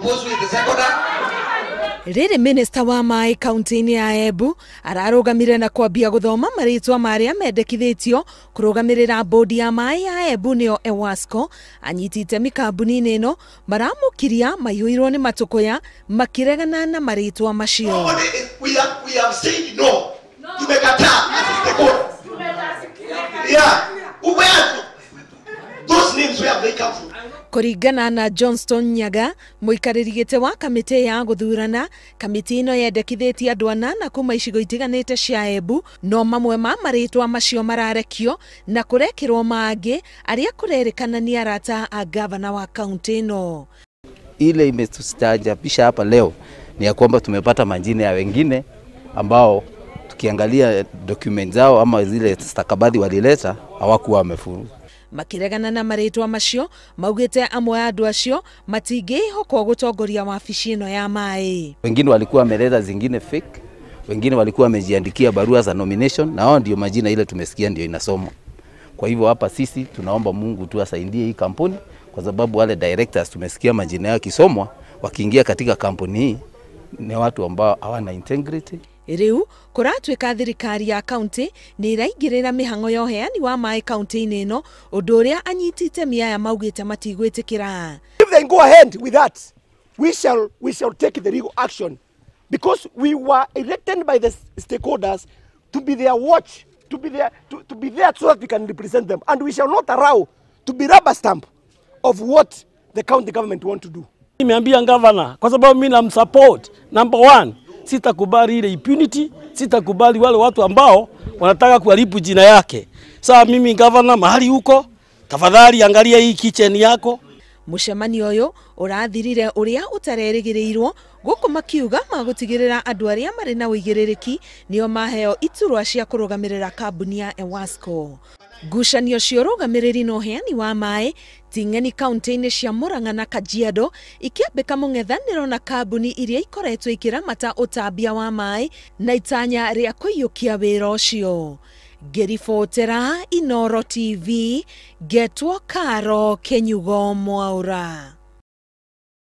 propose, who is the seconder? Rĩrĩ minista wa maĩ kaunti-inĩ ya Embu ararũgamire na kwambia gũthoma marĩtwa marĩa mendekithĩtio kũrũgamĩrĩra bodi ya maĩ ya Embu nĩyo EWASCO. Anyiti itemi kambuni-inĩ ĩno maramũkiria maihũirwo nĩ matũkũya makĩregana na marĩtwa macio. We have said no. Tumekataa as stakeholders. Yeah. Where those names, where have they come from? Kũringana na Johnston Nyaga, mũikarĩri gĩtĩ wa kamĩtĩ ya gũthurana, kamĩtĩ ĩno yendekithĩtie andũ anana kuma icigo itiganĩte cia Embu, no mamwe ma marĩtwa macio mararekio na kũrekĩrwo mangĩ arĩa kũrerĩkana nĩ arata a gavana wa kaunti ĩno. Ile imetustaajabisha hapa leo ni ya kwamba tumepata majina ya wengine ambao tukiangalia document zao ama zile stakabadhi walileta hawakuwa wamefuzu. Makiregana na marĩtwa macio maugĩte amwe a andũ acio matingĩhokwo gũtongoria wabici ĩno ya maĩ. Wengine walikuwa wameleta zingine fake, wengine walikuwa wamejiandikia barua za nomination, na hao ndio majina ile tumesikia ndio inasomwa. Kwa hivyo hapa sisi tunaomba Mungu tu asaidie hii kampuni, kwa sababu wale directors tumesikia majina yao kisomwa wakiingia katika kampuni hii ni watu ambao hawana integrity. Rĩu kũratuĩka thirikari ya kaunti nĩ ĩraingĩrĩra mĩhang'o ya ũheani wa maĩ kaunti-inĩ ĩno, ũndũ ũrĩa anyiti itemi aya maugĩte matigwĩtĩkĩra. If they go ahead with that, we shall take the legal action, because we were elected by the stakeholders to be their watch, to be there so that we can represent them, and we shall not allow to be rubber stamp of what the county government want to do. Nimeambia gavana kwa sababu mimi namsupport. Number one, sitakubali ile impunity, sitakubali wale watu ambao wanataka kuharibu jina yake. Sasa mimi gavana, mahali huko, tafadhali angalia hii kitchen yako. Mũcemanio ũyũ ũrathirire ũrĩa ũtarerĩgĩrĩirwo, gũkũ makiuga magũtigĩrĩra andũ arĩa marĩ na ũigĩrĩrĩki nĩo maheo iturwa cia kũrũgamĩrĩra kambuni ya EWASCO. Ngucanio cia ũrũgamĩrĩri na ũheani wa maĩ ti ng'eni kaunti-inĩ cia Murang'a na Kajiado ikĩambĩka mũng'ethanĩro na kambuni iria ikoretwo ikĩramata ũtambia wa maĩ na itanya rĩa kũiyũkia wĩra ũcio. Ngĩribotera Inooro TV, ngetwo Karo Kenyugo Mwaura.